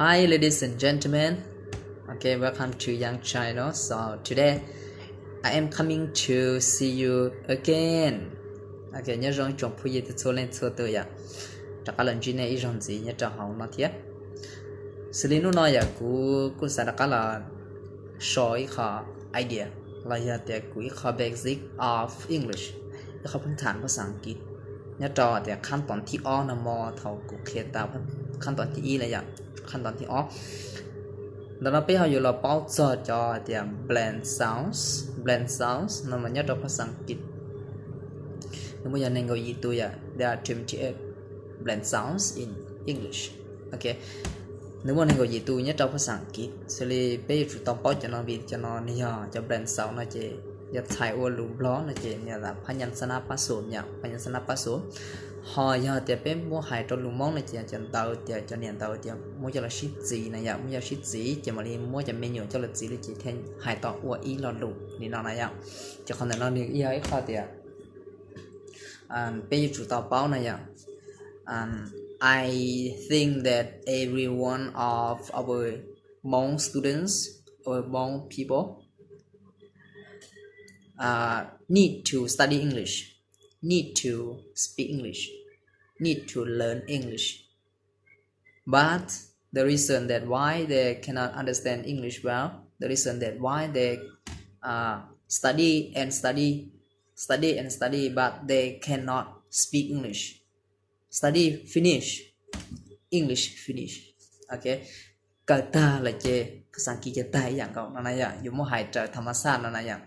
Hi, ladies and gentlemen. Okay, welcome to Young Channel. So today I am coming to see you again. Okay, nyob zoo tsoom phooj ywg txhua leej txhua tus yom, rov qab los ntsib nej ib zaug ntxiv nyob rau hauv no thiab. Xws li hnub no yom, kuv kuj xav rov qab los show ib qho idea los yog tias kuv ib qho basic of English, ib qho phwm tham phaj xaj As kiv nyob rau tias khab toom thib ob no mo thaum kuv qhia tau khab toom thib ib lawm yom, khab toom thib ob. Ntawm no peb ho yuav los paub txog cov tias blank sounds, blank sounds no mas nyob rau phaj xaj As kiv nws muaj yog nees nkaum yim tus yom, there are twenty-eight blank sounds in English. Okay, nws muaj nees nkaum yim tus nyob rau phaj xaj As kiv, xws li peb yuav tsum tau paub cov no vim cov no nws yog cov blank sound no ces yog txhais ua lus Nplog no ces nws yog phaj nyas xab nab pab xum yom, phaj nyas xab nab pab xum. Ho yog tias peb muab hais rau lus Hmoob no ces cov ntawv tias cov niam ntawv tias muab coj los sib txiv na yom, muab coj los sib txiv ces mam li muab cov me nyuam coj los txiv li ces thiaj hais tau ua ib lo lus li no na yom. Ces qhov ntawm no nws yog ib qho tias peb yuav tsum tau paub na yom. I think that every one of our Hmong students or Hmong people uh, need to study English, need to speak English, need to learn English. But the reason that why they cannot understand English well, the reason that why they uh, study and study, study and study, but they cannot speak English. Study finish, English finish. Okay, kawm tag lawm ces phaj xaj As kiv ces tag ib yam nkaus no na yom, yuav muab hais raws tham mas xaj no na yom.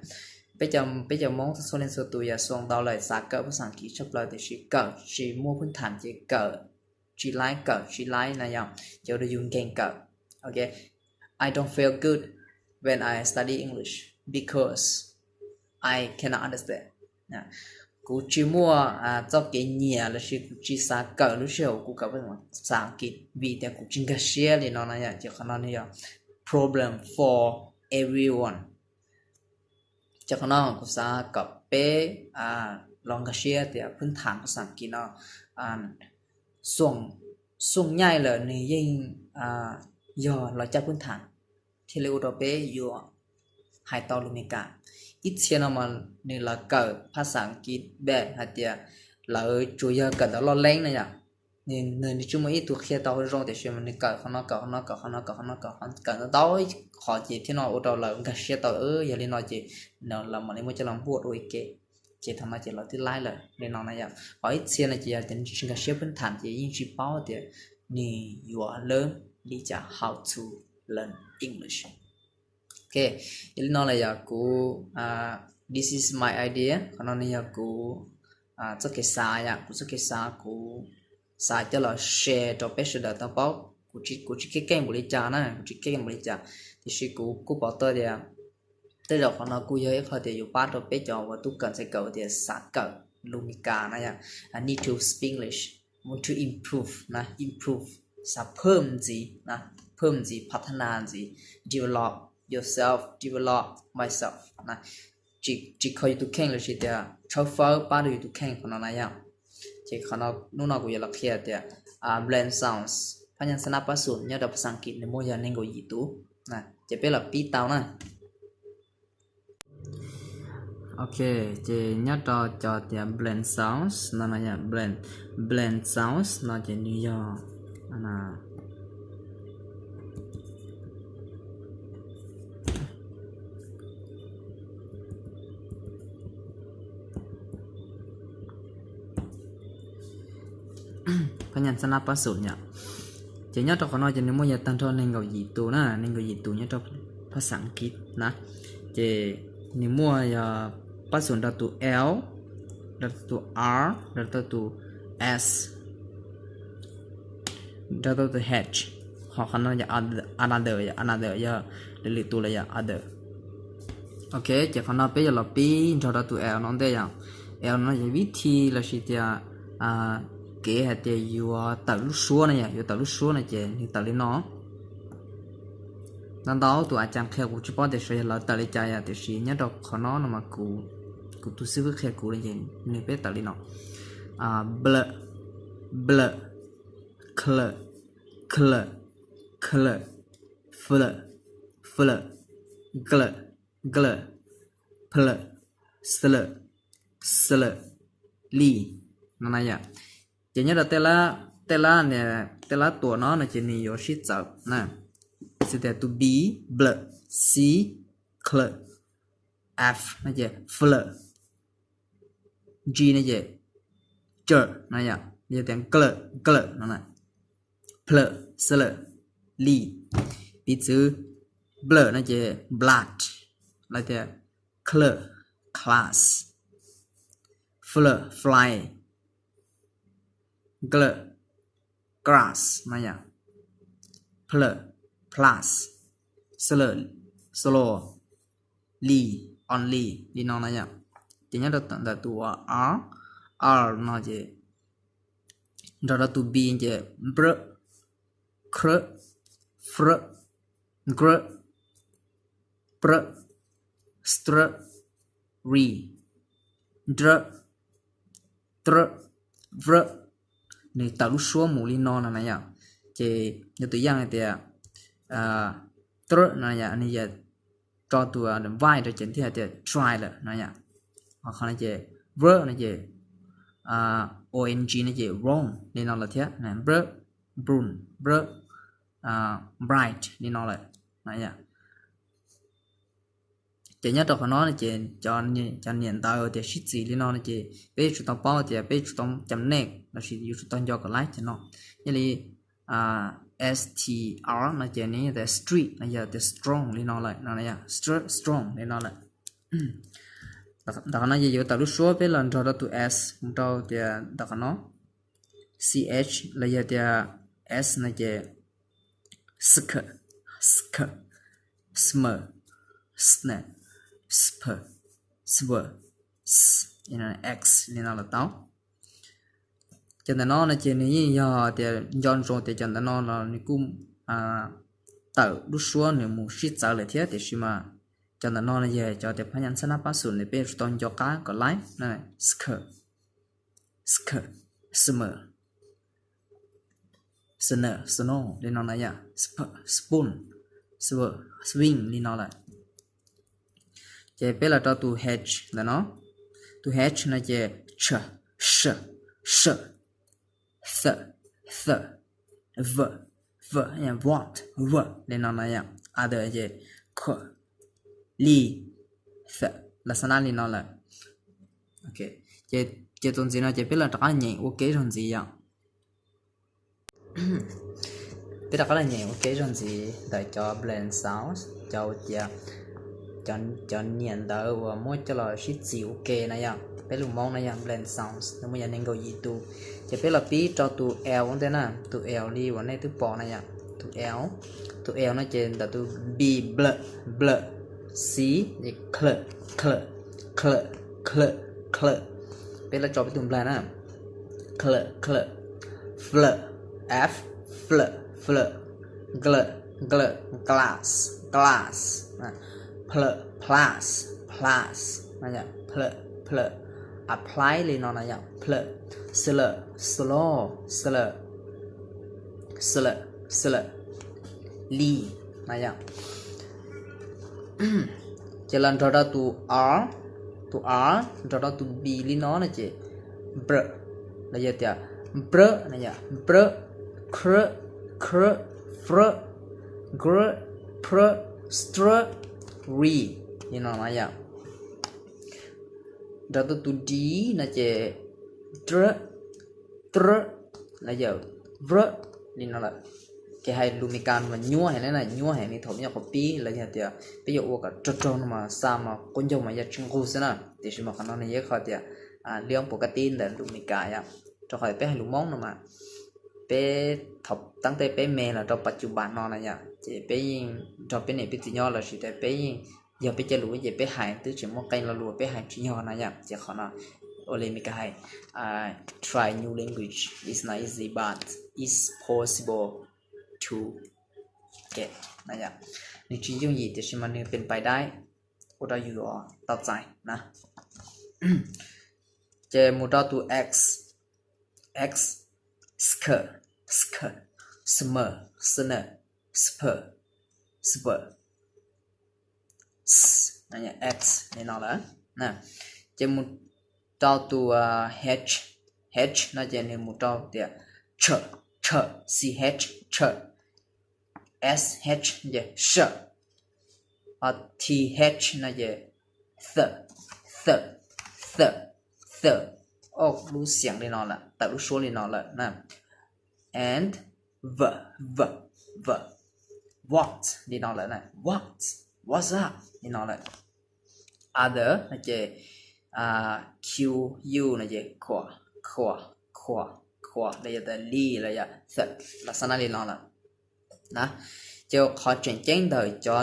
Peb cov, peb cov Hmoob txhua leej txhua tus yog xoo ntau lawm xav kawm phaj xaj As kiv tshaj plaws tiam sis kawm tsis muaj phwm tham ces kawm tsis laib, kawm tsis laib na yom, ces ua rau yus nkeeg kawm. Okay, I don't feel good when I study English because I cannot understand. Kuv tsis muaj txoj kev nyiam lossis kuv tsis xav kawm lub sij hawm kuv kawm phaj xaj As kiv vim tias kuv tsis nkag siab li no na yom, ces qhov no nws yog problem for everyone. Ces qhov no kuv xav kom peb los nkag siab tias phwm tham phaj xaj As kiv no xoo nyaij lawm nws yeej yog los caj phwm tham thiaj li ua rau peb yuav hais tau lus Mes Kas. Ib txhia no mas nws los kawm phaj xaj As kiv bes hais tias lawv tsuas yog kawm ntawv loj leeb na yom. Nws, nws tsis muaj ib tug qhia tau zoo tiam sis mas nws kawm qhov no kawm qhov no kawm qhov no kawm qhov no kawm qhov no kawm ntau ntau qhov ces thiaj no ua rau lawv nkag siab tau, yog li no ces lawv mam li muab coj los npuaj dua ua ke. Ces thaum no ces lawv twb laib lawm li no na yom. Ho ib txhia no ces yog tias nws tsis nkag siab phwm tham ces yeej tsis paub tias nws yuav learn li cas, how to learn English. Ok, yog li no lawm yog kuv, this is my idea, qhov no nws yog kuv txoj kev xav yom, kuv txoj kev xav, kuv xav coj los share rau peb sawv daws tau paub. Kuv tsis, kuv tsis keej keej npaum li cas na, kuv tsis keej keej npaum li cas, tiam sis kuv kuj pom tau tias tej zaum qhov no kuj yog ib qho tias yuav pab rau peb cov uas tub kawm ntxhais kawm tias xav kawm lus Mes Kas na yom. I need to speak English, want to improve na, improve, xav phwm ntxiv na, phwm ntxiv, phav thab nas ntxiv, develop yourself, develop myself na. Tsis kho yus tus kheej lossis tias tshawb fawb pab rau yus tus kheej qhov no na yom. Ces qhov no hnub no kuv yuav los qhia tias blank sounds, phab nyas xab nab pab xum nyob rau phas xas As kiv nws muaj yog nees nkaum yim tus, ces peb los pib tau na. Ok, ces nyob rau cov tias blank sounds no, blank sounds no ces nws yog phab nyas xab nab pab xum yom. Ces nyob rau qhov no ces nws muaj yog tag nrho nees nkaum yim tus na, nees nkaum yim tus nyob rau phab xas As kiv na. Ces nws muaj yog pab xum nrog tus L, nrog tus R, nrog tus S, nrog tus H, ho qhov no yog another, another yog lwm lwm tus los yog other. Ok, ces qhov no peb yuav los pib nrog rau tus L no ntej yom. L no yog vib thi lossis tias kev hais tias yuav tawm lub suab na yom, yuav tawm lub suab no ces nws tawm li no. Ntau ntau tus a cas qhia kuv tsis paub tias xyov yog lawv tawm li cas yom, tiam sis nyob rau qhov no no mas kuv, kuv tus xib fwb qhia kuv li ces nws peb tawm li no: blawm, blawm, klawm, klawm, k, plawm, flawm, flawm, glawm, glawm, plawm, slawm, slawm, li no na yom. Ces nyob rau tej lab, tej lab tuam no no ces nws yuav sib txawv na. Xws tias tus B, blawm, C, klawm, F no ces flawm, G no ces cawm no yom, yog tias klawm, klawm no na, plawm, slawm, li. Piv txwv, blawm no ces blood, los tias klawm, class, flawm, fly, glawm, grass no yom, plawm, plus, slawm, slow, li, only li no na yom. Ces nyob rau ntawm tus R, R no ces nrog rau tus B ces brwm, krwm, frwm, grwm, prwm, strwm, ri, drwm, trwm, vrwm. Nws tawm lub suab mus li no no na yom. Ces yog tus yaj hais tias trwm no yom, nws yog tso tus vowel rau ces thiaj hais tias dry lawm no yom. Ho qhov no ces vrwm no ces ong no ces wrong li no lawm thiab, brwm, broom, brwm, bright li no lawm. Ces nyob rau qhov no no ces cov niam ntawv tias sib txwv li no no ces peb yuav tsum tau paub tias peb yuav tsum tau cam nej lossis yuav tsum tau nco kom laib cov no. Yog li S T R no ces nws yog tias street no yog tias strong li no lawm no, strong li no lawm. Ntawm qhov no ces yuav tawm lub suab peb los nrog rau tus S mus rau tias ntawm qhov no, C H los yog tias S no ces skh, skh, sm, sn, sp, sw, s, x li no los tau. Cov ntawm no no ces nws yeej yog tias nco ntsoov tias cov ntawm no los nws kuj tawm lub suab nws mus sib txawv lawm thiab, tiam sis mas cov ntawm no no yog cov tias phab nyas ntxhab nab pab xum ntawd peb yuav tsum tau nco qab kom laib. Skh, skh, sm, sn, snow li no na yom, spoon, swing li no lawm. Ces peb los rau tus H ntawm no, tus H no ces ch, sh, sh, th, th, v, v, what, v li no na yom, other ces kh, li, th, los xab nab li no lawm. Ces txuas ntxiv no ces peb los rov qab nyeem ua kev zog ntxiv yom. Peb rov qab los nyeem ua kev zog ntxiv ntawm cov blend sounds, cov uas tias cov niam ntawv uas muab coj los sib txwv ua ke na yom, peb lus Hmoob na yom, blend sounds nws muaj yog nees nkaum yim tus. Ces peb los pib rau tus L ua ntej na, tus L li uas nej twb pom na yom, tus L, tus L no ces ntawm tus B, blawm, blawm, C, klawm, klawm, klawm, klawm, klawm. Peb los tso peb tus nplaig na, klawm, klawm, flawm, F, flawm, flawm, glawm, glawm, glass, glass, plawm, plus, plus, plawm, plawm, apply li no na yom, plawm, slawm, slow, slawm, slawm, slawm, li na yom. Ces los nrog rau tus R, tus R nrog rau tus B li no no ces brwm, los yog tias brwm na yom, brwm, krwm, krwm, frwm, grwm, prwm, strwm, ri li no na yom. Nrog rau tus D no ces drwm, drwm, los yog vrwm li no lawm. Ces hais lus Meskas mas nyuaj heev na, nyuaj heev li thaum peb nyob qhov pib los yog tias peb yuav ua kom raug raug no mas xa mas quab ncaug mas yog tsis nqug xwb na. Tiam sis mas qhov no nws yog ib qho tias liab puas kab tib ntawm lus Meskas yom, rau qhov peb hais lus Hmoob no mas peb thaum tab tej peb me los rau pas cum pas no na yom, ces peb yeej nrog peb niam peb txiv nyob lossis tias peb yeej yog peb cov lus ces peb hais twb tsis muaj qee lo lus peb hais tsis yog na yom. Ces qhov no ua li Meskas hais try new language is not easy but it's possible to get na yom. Nws tsis yooj yim tiam sis mas nws pes pais dai ua rau yus tau txais na. Ces mus rau tus X, X, skh, skh, sm, sn, Sp, sp, s, x li no lawm. Ces mus rau tus h, h no ces nws mus rau tias ch, ch, ch, sh, sh, th no ces th, th, th, th, ob lub xiam li no lawm, tawm lub suab li no lawm na. And v, v, v, what li no lawm na, what, what's up li no lawm. Other no ces q, u no ces qua, qua, qua, qua los yog tias li los yog th, los xab nab li no lawm. Na, ces qhov tseem ceeb ntawm cov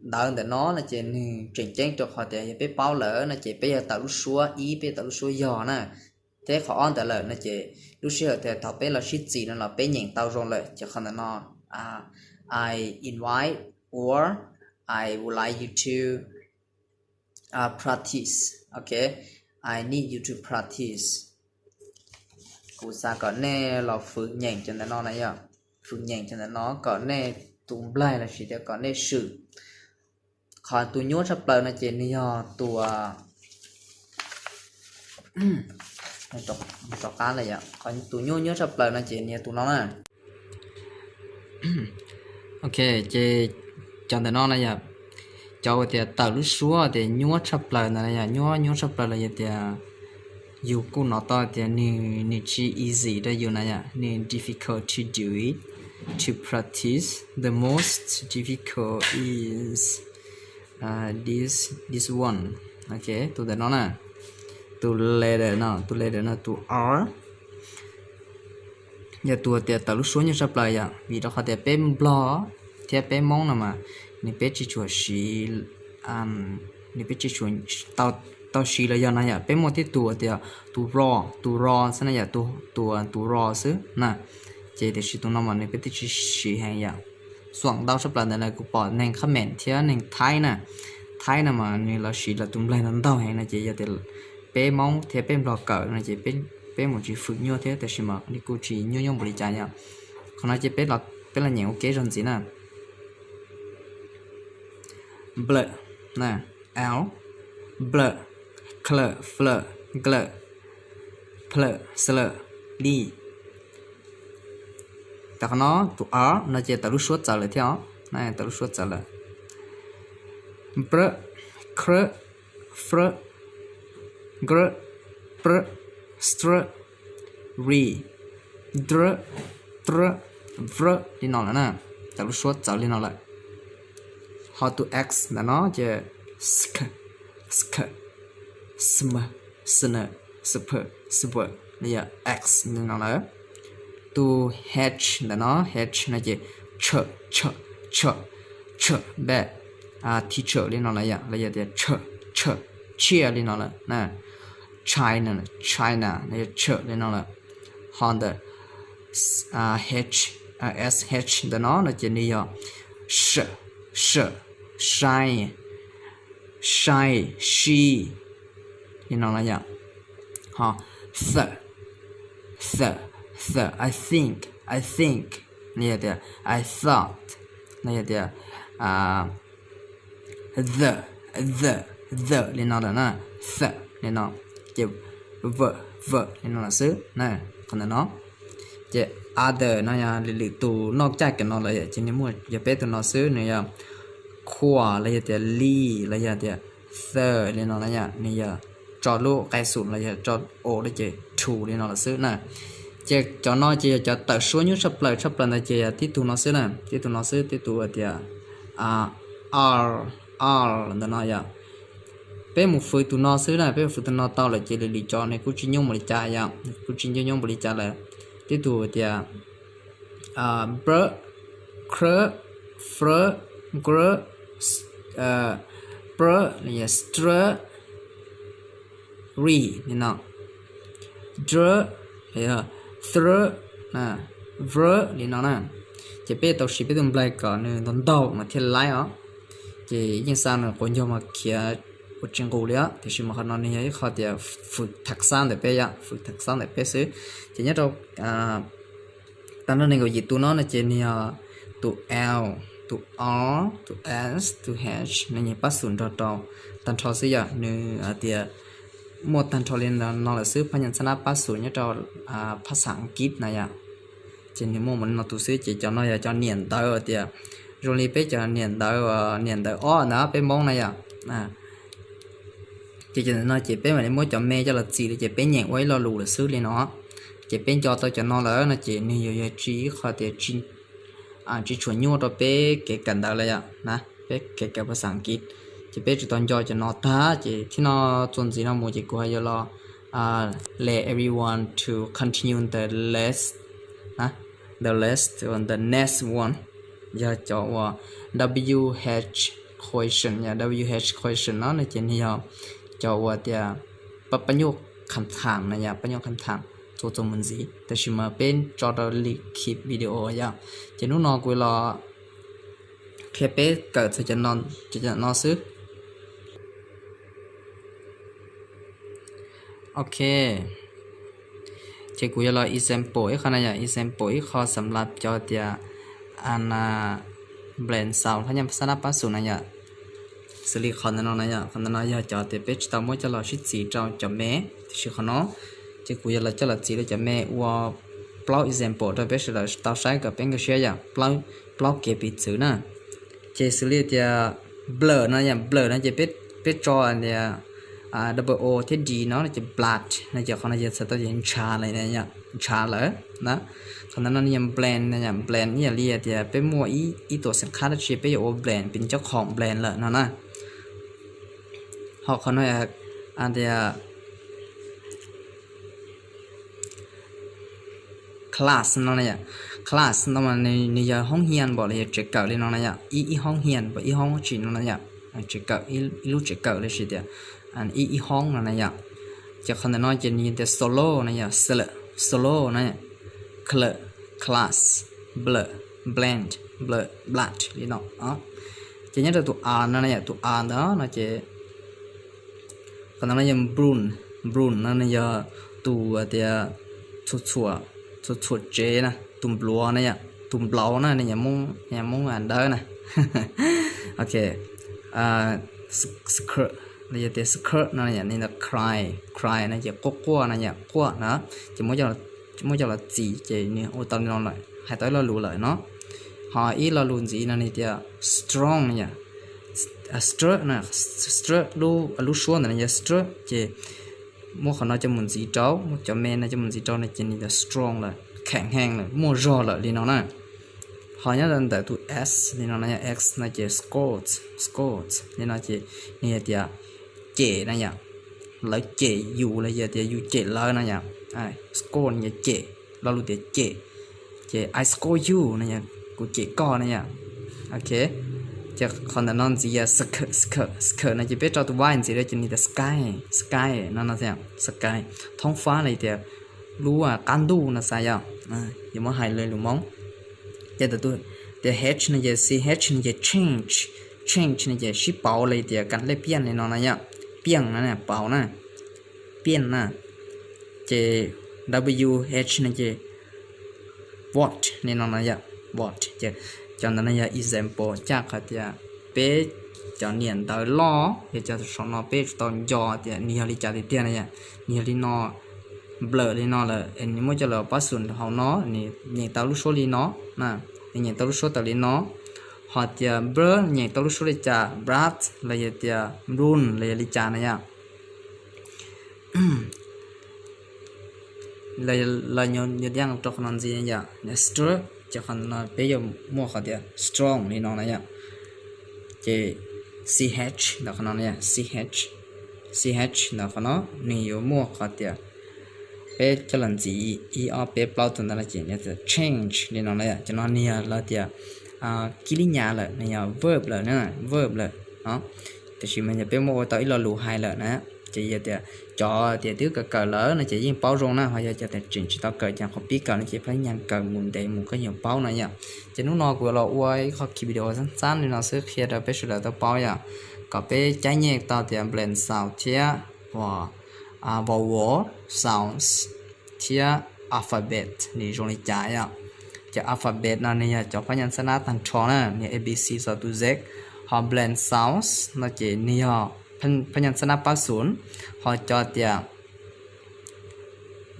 ntawv ntawm no no ces nws tseem ceeb rau qhov tias yog peb paub lawm no ces peb yog tawm lub suab ib, peb yog tawm lub suab yog na. Thiab qhov ob ntawd lawm no ces lub sij hawm tias thaum peb los sib txim no los peb nyeem tau zoo lawm ces qhov ntawm no, I invite or I would like you to practice, ok, I need you to practice. Kuv xav kom nej los fwm nyeem cov ntawm no na yom, fwm nyeem cov ntawm no kom nej tus nplaig los sis tias kom nej swm. Qhov tus nyuaj tshaj plaws no ces nws yog tus, rov qab lawm yom, qhov tus nyuaj nyuaj tshaj plaws no ces nws yog tus no na. Ok, ces cov ntawm no na yom, cov uas tias tawm lub suab tias nyuaj tshaj plaws ntawd na yom, nyuaj nyuaj tshaj plaws los yog tias yus kuj hnov tau tias nws, nws tsis easy rau yus na yom, nws difficult to do it, to practice. The most difficult is this, this one. Ok, tus ntawm no na, tus letter no, tus letter no tus r yog tus tias tawm lub suab nyuaj tshaj plaws yom, vim rau qhov tias peb Nplog thiab peb Hmoob no mas nws peb tsis tshua siv, nws peb tsis tshua tau siv los yog no yom, peb muaj tib tug tias tus ro, tus ro xwb na yom, tus, tus ro xwb na. Ces tiam sis tus no mas nws peb twb tsis siv heev yom. Xuam ntau tshaj plaws ntawd na, kuv pom neeg Khab Mem thiab neeg Thaib na, Thaib no mas nws los siv lawv tus nplaig no ntau heev no ces yog tias peb Hmoob thiab peb Nplog kawm no ces peb mus tsis fwm nyuaj thiab, tab sis mas nws kuj tsis nyuaj nyuaj npaum li cas yom. Qhov no ces peb los nyeem ua kev zog ntxiv na. Nplawm, l, nplawm, klawm, flawm, nklawm, plawm, slawm, li. Tam qhov no tus r no ces tawm lub suab txawv lawm thiab os, tawm lub suab txawv lawm. Nprwm, krwm, frwm, nkrwm, prwm, strwm, ri, drwm, trwm, vrwm li no lawm na, tawm lub suab txawv li no lawm. Ho tus x ntawm no ces sk, sk, sm, sn, spw, spw, li yog x li no lawm. Tus h ntawm no, h no ces tshawm, tshawm, tshawm, tshawm, npaj, teacher li no lawm yom, los yog tias tshawm, tshawm, chair li no lawm na. China, China, los yog tshawm li no lawm. Ho ntawm h, sh ntawm no no ces nws yog sh, sh, shine, shine, she li no lawm yom. Ho th, th, th, I think, I think, los yog tias I thought, los yog tias the, the, the li no lawm na, th li no, ces v, v li no lawm xwb na. Qhov ntawm no ces other no yog lwm lwm tus noj caj kiag no lawm ces nws muaj yog peb tus no xwb, nws yog qua los yog tias li los yog tias the li no na yom, nws yog tso lub qai xum los yog tso o lawm ces two li no lawm xwb na. Ces cov no ces yog cov tawm suab nyuaj tshaj plaws tshaj plaws ntawd ces yog tib tug no xwb na, tib tug no xwb, tib tug tias r, r ntawm no yom. Peb mus fwv tus no xwb na, peb mus fwv tus no tau lawm ces lwm lwm cov nws kuj tsis nyuaj npaum li cas yom, kuj tsis nyuaj nyuaj npaum li cas lawm. Tib tug tias nprwm, krwm, frwm, nkrwm, prwm, strwm, ri li no, drwm, thrwm, vrwm li no na. Ces peb tau siv peb tus nplaig kom nws ntau ntau mas thiaj laib os. Ces yeej xa nws quav ncaug mas khiav ua tsis nqus li os, tiam sis mas qhov no nws yog ib qho tias fwm thaj xab ntawm peb yom, fwm thaj xab ntawm peb xwb. Ces nyob rau tag nrho nees nkaum yim tus no no ces nws yog tus L, tus R, tus S, tus H no nyias pab xum nrog rau tag nrho xwb yom. Nws hais tias muaj tag nrho li no lawm xwb, phab nyas xab nab pab xum nyob rau phab xas Askiv na yom. Ces nws muaj mus li no tus xwb, ces cov no yog cov niam ntawv tias zoo li peb cov niam ntawv, niam ntawv ob ntawd peb Hmoob na yom. Ces cov no ces peb mam li muab cov me coj los txim li, ces peb nyeem ua ib lo lus lawm xwb li no. Ces peb nco tau cov no lawm no ces nws yuav yog tsis ib qho tias tsis tshua nyuaj rau peb kev kawm ntawv lawm yom na, peb kev kawm phab xas Askiv. Ces peb tsis tau nco cov no tag, ces thib no txuas ntxiv no mus ces kuv ho yuav los let everyone to continue the list, the list, the next one, yog cov uas W H question, yog W H question no no ces nws yog cov uas tias pab nyuj kham tham na yom, pab nyuj kham tham txuas txuas mus ntxiv, tab sis mas peb tso rau lwm clip video yom. Ces hnub no kuv los qhia peb kawm txog cov no xwb. Ok, ces kuv yuav los example ib qho na yom, example ib qho xam lab cov tias ana blen xaus phab nyas xab nab pab xum na yom. Xws li qhov ntawm no na yom, qhov ntawm no yog cov tias peb tsis tau muab coj los sib txis rau cov me, tiam sis qhov no ces kuv yuav los coj los txis rau cov me ua plaub example rau peb sawv daws tau saib kom peb nkag siab yom, plaub kev piv txwv na. Ces xws li tias blawm no yom, blawm no ces peb tso tias double O thiab D no ces blood no ces qhov no yog txhais tau tias ntshav lawm, ntshav lawm na. Qhov ntawm no yog blen, blen ib yam li tias peb muaj ib tuam xeem khab dab tsi peb yuav ua blen, piv cov khoom blen lawm no na. Ho qhov no tias class no, class no mas nws yog hoob hias npaum los yog tsev kawm li no na yom, ib hoob hias npaum ib hoob tsim no na yom, tsev kawm, ib lub tsev kawm los sis tias ib ib hoob no na yom. Ces qhov ntawm no ces nws yog tias solo na yom, solo na, class, blawm, blend, blawm, blood li no. Ces nyob rau tus a no na yom, tus a ntawd no ces qhov ntawm no yog broom, broom no nws yog tus tias txhuam txhuam tsev na, tus npluav na yom, tus npluav na, nws yog Hmoob ntawv na. Ok, skirt los yog tias skirt no yog nws ntawd cry, cry no ces quaj quaj no yom, quaj na. Ces muab coj los txis ces nws ua tau li no lawm, hais tau ib lo lus lawm no. Ho ib lo lus ntxiv no nws tias strong no yom, strong na, strong, lub suab ntawm no yog strong ces muab qhov no coj mus ntxiv rau, muab cov me no coj mus ntxiv rau no ces nws tias strong lawm, kheem heej lawm, muaj zog lawm li no na. Ho nyob ntawm tus S li no no yog X no ces scold, scold li no ces nws yog tias cem na yom, lawv cem yus los yog tias yus cem lawv no yom. Scold yog cem, lo lus tias cem. Ces I scold you no yog kuv cem koj no yom. Ok, ces qhov ntawm no ntxiv yog skirt, skirt no ces peb tso tus Y ntxiv rau ces nws tias sky, sky no no, sky, thoob fab los yog tias lub qab ntuj no xav yom, yuav muab hais lus Hmoob. Ces tus tias H no ces C H no ces change, change no ces sib pauv los yog tias kam lej piaj li no na yom, piaj na, pauv na, piaj na. Ces W H no ces what li no no yom, what. Ces cov ntawd no yog example caj qhov tias peb cov niam ntawv loj yog cov saum no peb tsis tau nco tias nws yog li cas tiag tiag na yom. Nws yog li no, blawm li no lawm es nws muab coj los pab xum hauv no, nws nyeem tau lub suab li no na, nws nyeem tau lub suab tawm li no. Ho tias br nyeem tau lub suab li cas, brat los yog tias brun los yog li cas na yom. Lawv yuav tias rau qhov no ntxiv yom, str, ces qhov no peb yuav muaj qhov tias strong li no na yom. Ces ch ntawm qhov no na yom, ch, ch ntawm qhov no nws yuav muaj qhov tias peb coj los ntxiv ib ob peb plaub tug ntawd no ces change li no na yom. Cov no nws yog lawv tias kib lib nyas lawm, nws yog verb lawm na, verb lawm no. Tiam sis mas yog peb muab ua tau ib lo lus hais lawm na, ces yog tias cov tias twb kawm kawm lawm no ces yeej paub zoo na, ho yog cov tias tseem tsis tau kawm ces qhov pib kawm no ces phab nyas kawm mus ntev mus koj yuav paub no yom. Ces hnub no kuv los ua ib qho video xab xab li no xwb qhia rau peb sawv daws tau paub yom, kom peb caij nyiaj tau tias blend sound thiab uas vowel, sounds thiab alphabet nws zoo li cas yom. Cov alphabet no nws yog cov phab nyaj xab nab tag nrho na, nws yog A B C xos tus Z. Ho blend sounds no ces nws yog phab nyaj xab nab pab xum. Ho cov tias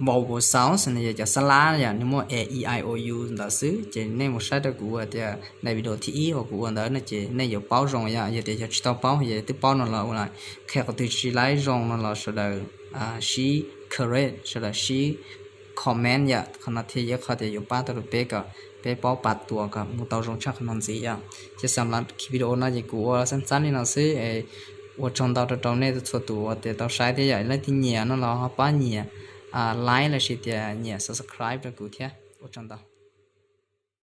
vowel sounds no yog cov xab lab yom, nws muaj A, E, I, O, U ntawd xwb. Ces nej mus saib rau kuv ua tias daim video thib ib uas kuv ua ntawd no ces nej yuav paub zoo yom. Yog tias yog tsis tau paub, yog twb paub no los ua qhia qhov twg tsis laib zoo no los sawv daws sib correct, sawv daws sib comment yom. Qhov no thiaj yog qhov tias yuav pab tau rau peb kom peb paub pas tuas kom mus tau zoo tshaj qhov no ntxiv yom. Ces xam lav video no ces kuv ua xab xab li no xwb es ua tsaug ntau rau rau nej txhua tus uas tias tau saib thiab yom. Leej twg nyiam no los ho pab nyiam like los sis tias nyiam subscribe rau kuv thiab. Ua tsaug ntau.